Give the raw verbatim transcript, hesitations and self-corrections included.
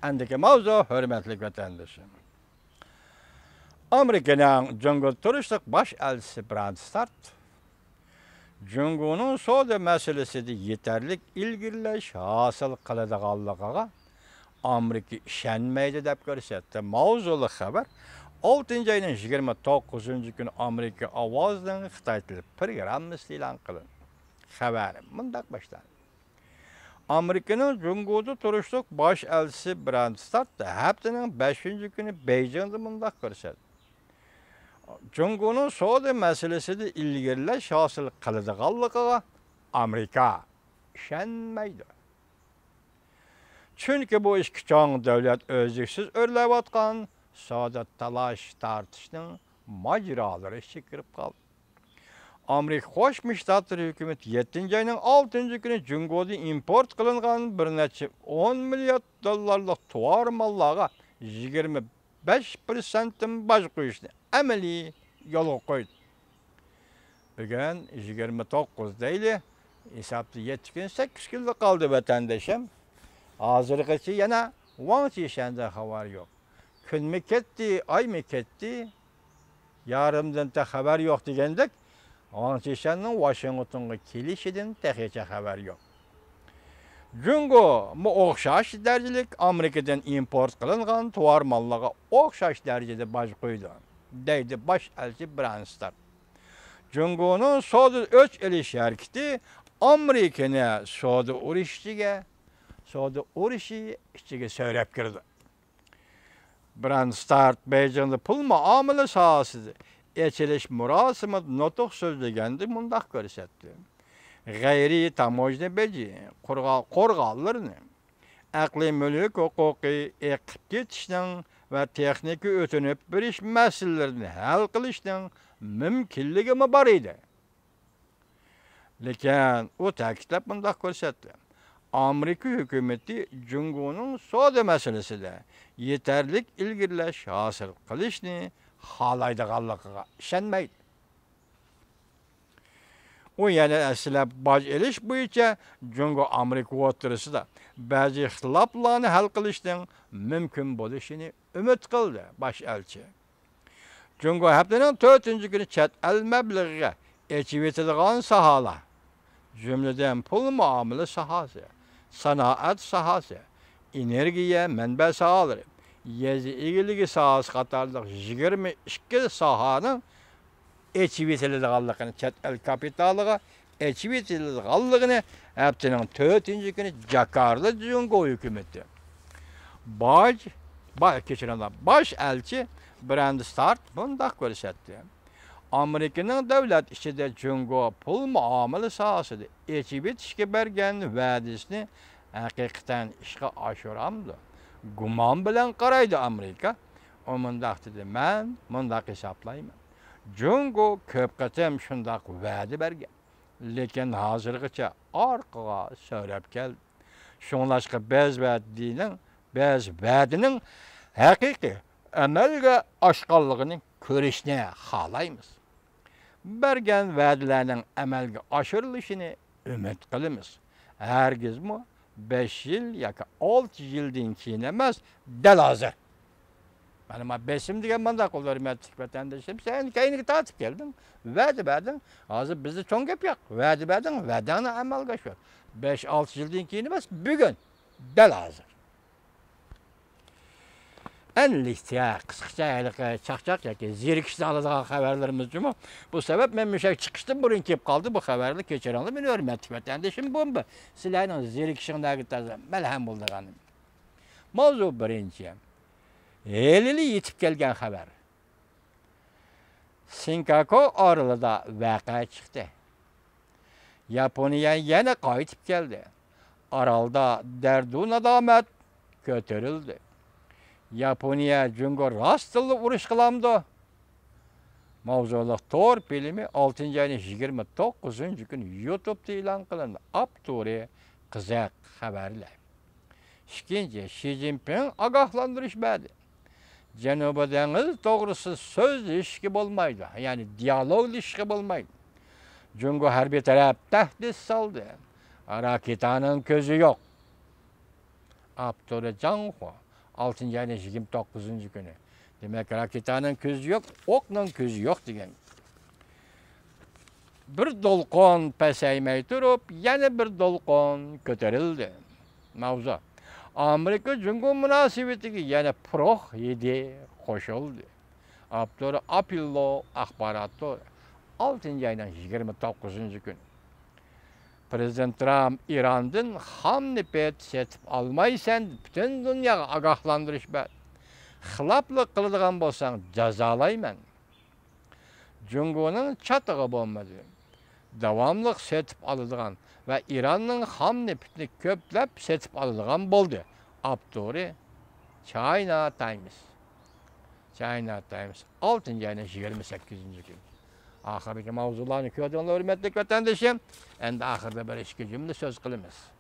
ئەندىكى ماۋزۇ، ھۆرمەتلىك ۋەتەندىشىم. ئامېرىكىنىڭ جۇڭگودا تۇرۇشلۇق باش ئەلچىسى براند ستارت جۇڭگونىڭ سودا مەسىلىسىدە يېتەرلىك ئىلگىرىلەش ھاسىل قىلىدىغانلىقىغا ئامېرىكا ئىشەنمەيدۇ، دەپ كۆرسەتتى. ماۋزۇلۇق خەۋەر ئالتىنچى ئاينىڭ يىگىرمە توققۇزىنچى كۈنى ئامېرىكا ئاۋازىنىڭ خىتاي تىلى پروگراممىسىدا ئېلان قىلىندى. خەۋەر مۇنداق باشلاندى. ئامېرىكىنىڭ جۇڭگودا تۇرۇشلۇق باش ئەلچىسى براند ستارت ھەپتىنىڭ بەشىنچى كۈنى بېيجىڭدا مۇنداق كۆرسەتتى: جۇڭگونىڭ سودا مەسىلىسىدە ئىلگىرىلەش ھاسىل قىلىدىغانلىقىغا ئامېرىكا ئىشەنمەيدۇ. چۈنكى بۇ ئىككى چوڭ دۆلەت ئۈزلۈكسىز ئۆرلەۋاتقان سودا تالاش-تارتىشنىڭ ماجىرالىرى ئىچىگە كىرىپ قالدى. ئامېرىكا قوشما شتاتلىرى ھۆكۈمىتى يەتتىنچى ئاينىڭ ئالتىنچى كۈنى جۇڭگودىن ئىمپورت قىلىنغان بىر نەچچە ئون مىليارد دوللارلىق تاۋار ماللارغا يىگىرمە بەش پىرسەنتتىن باج قويۇشنى ئەمەلىي يولغا قويدى. بۈگۈن يىگىرمە توققۇز دەيلى، ھېسابتا يەتتە كۈن، سەككىز كۈنلا قالدى، ۋەتەندىشىم. ھازىرغىچە يەنە ۋاڭ چىشەندىن خەۋەر يوق. كۈنمۇ كەتتى، ئايمۇ كەتتى، يارىمدىن تېخى خەۋەر يوق دېگەندەك، ۋاڭ چىشەننىڭ ۋاشىنگتونغا كېلىشىدىن تېخىچە خەۋەر يوق. جۇڭگومۇ ئوخشاش دەرىجىلىك ئامېرىكىدىن ئىمپورت قىلىنغان تاۋار ماللىرىغا ئوخشاش دەرىجىدە باج قويىدۇ، دەيدۇ باش ئەلچى براند ستارت. جۇڭگونىڭ سودا ئۆچ ئېلىش ھەرىكىتى ئامېرىكىنى سودا ئۇرۇشى ئىچىگە، سودا ئۇرۇشى ئىچىگە سۆرەپ كىرىدۇ. براند ستارت بېيجىڭدا پۇل مۇئامىلە ساھەسىدە ئېچىلىش مۇراسىمىدا نۇتۇق سۆزلىگەندە مۇنداق كۆرسەتتى: غەيرىي تاموژنا بېجى، قورغا-، قورغانلىرىنى، ئەقلىي مۈلۈك ھوقۇقى ئېقىپ كېتىشنىڭ ۋە تېخنىكا ئۆتۈنۈپ بېرىش مەسىلىلىرىنى ھەل قىلىشنىڭ مۇمكىنلىكىمۇ بار ئىدى. لېكىن ئۇ تەكىتلەپ مۇنداق كۆرسەتتى: ئامېرىكا ھۆكۈمىتى جۇڭگونىڭ سودا مەسىلىسىدە يېتەرلىك ئىلگىرىلەش ھاسىل قىلىشنى خالايدىغانلىقىغا ئىشەنمەيدۇ. ئۇ يەنە دەسلەپ باج ئېلىش بويىچە جۇڭگو ئامېرىكا ئوتتۇرىسىدا بەزى ئىختىلاپلارنى ھەل قىلىشنىڭ مۇمكىن بولۇشىنى ئۈمىد قىلدى، باش ئەلچى. جۇڭگو ھەپتىنىڭ تۆتىنچى كۈنى چەت ئەل مەبلىغىگە ئېچىۋېتىلىدىغان ساھەلەر، جۈملىدىن پۇل مۇئامىلە ساھەسى، سانائەت ساھەسى، ئېنېرگىيە مەنبە ساھەلىرى، يېزا ئىگىلىكى ساھەسى قاتارلىق يىگىرمە ئىككى ساھەنىڭ ئېچىۋېتىلىدىغانلىقىنى، چەت ئەل كاپىتالىغا ئېچىۋېتىلىدىغانلىقىنى ھەپتىنىڭ تۆتىنچى كۈنى جاكارتىدا جۇڭگو ھۆكۈمىتى باج، با-، كەچۈرۈڭلار، باش ئەلچى براند ستارت مۇنداق كۆرسەتتى: ئامېرىكىنىڭ دۆلەت ئىچىدە جۇڭگو پۇل مۇئامىلە ساھەسىدە ئېچىۋېتىشكە بەرگەن ۋەدىسىنى ھەقىقەتەن ئىشقا ئاشۇرامدۇ؟ گۇمان بىلەن قارايدۇ ئامېرىكا. ئۇ مۇنداق دېدى: مەن مۇنداق ھېسابلايمەن، جۇڭگو كۆپ قېتىم شۇنداق ۋەدە بەرگەن، لېكىن ھازىرغىچە ئارقىغا سۆرەپ كەلدى. شۇڭلاشقا بىز ۋەدىنىڭ، بىز ۋەدىنىڭ ھەقىقىي ئەمەلگە ئاشقانلىقىنى كۆرۈشنى خالايمىز. بەرگەن ۋەدىلەرنىڭ ئەمەلگە ئاشۇرۇلۇشىنى ئۈمىد قىلىمىز. ھەرگىزمۇ بەش يىل ياكى ئالتە يىلدىن كېيىن ئەمەس، دەل ھازىر. مانا، ما بېسىم دېگەن مانداق بولىدۇ، ھۆرمەتلىك ۋەتەندىشىم، سەن كەينىگە تارتىپ كەلدىڭ، ۋەدە بەردىڭ. ھازىر بىزدە چوڭ گەپ يوق. ۋەدە بەردىڭ، ۋەدەڭنى ئەمەلگە ئاشۇر. بەش، ئالتە يىلدىن كېيىن ئەمەس، بۈگۈن، دەل ھازىر. ئەنلىكتە، قىسقىچە ھېلىقى چاقچاق ياكى زېرىكىشنى ئالىدىغان خەۋەرلىرىمىز جۇمۇ. بۇ سەۋەب مەن مۇشۇ چىقىشتىن بۇرۇن كېلىپ قالدى بۇ خەۋەرلەر، كەچۈرۈڭلار مېنى، ھۆرمەتلىك ۋەتەندىشىم، بۇ سىلەرنىڭ زېرىكىشىڭلارغا تازا مەلھەم بولىدىغان. ماۋزۇ بىرىنچى. ھېلىلا يېتىپ كەلگەن خەۋەر. سىنكاكۇ ئارىلىدا ۋەقە چىقتى. ياپونىيە يەنە قايتىپ كەلدى. ئارالدا دەردۇ نادامەت كۆتۈرۈلدى. ياپونىيە جۇڭگو راستتىنلا ئۇرۇش قىلامدۇ؟ ماۋزۇلۇق تور فىلىمى ئالتىنچى ئاينىڭ يىگىرمە توققۇزىنچى كۈنى يۇتۇبتا ئېلان قىلىندى. ئاپتورى قىزىق خەۋەرلەر. ئىككىنچى، شى جىنپىڭ ئاگاھلاندۇرۇش بەردى. جەنۇبىي دېڭىز توغرىسىدا سۆزلىشىشكە بولمايدۇ، يەنى دىيالوگلىشىشكە بولمايدۇ. جۇڭگو ھەربىي تەرەپ تەھدىت سالدى. راكېتانىڭ كۆزى يوق. ئاپتورى جاڭ خۇ. ئالتىنچى ئاينىڭ يىگىرمە توققۇزىنچى كۈنى. دېمەك، راكېتانىڭ كۆزى يوق، ئوقنىڭ كۆزى يوق دېگەن. بىر دولقۇن پەسەيمەي تۇرۇپ، يەنە بىر دولقۇن كۆتۈرۈلدى. ماۋزۇ: ئامېرىكا جۇڭگو مۇناسىۋىتىگە يەنە پۇرىقى يېدى قوشۇلدى. ئاپتورى: ئاپېللو ئاخبارات تورى. ئالتىنچى ئاينىڭ يىگىرمە توققۇزىنچى كۈنى. پىرېزىدېنت ترامپ ئىراندىن خام نېفىت سېتىپ ئالمايسەن، پۈتۈن دۇنياغا ئاگاھلاندۇرۇش بەر. خىلاپلىق قىلىدىغان بولساڭ جازالايمەن. جۇڭگونىڭ چاتىقى بولمىدى. داۋاملىق سېتىپ ئالىدىغان ۋە ئىراننىڭ خام نېفىتىنى كۆپلەپ سېتىپ ئالىدىغان بولدى. ئاپتورى: چاينا تايمس. چاينا تايمس، ئالتىنچى ئاينىڭ يىگىرمە سەككىزىنچى كۈنى. ئاخىرقى ماۋزۇلارنى كۆردۈڭلار، ھۆرمەتلىك ۋەتەندىشىم. ئەمدى ئاخىردا بىر ئىككى جۈملە سۆز قىلىمىز.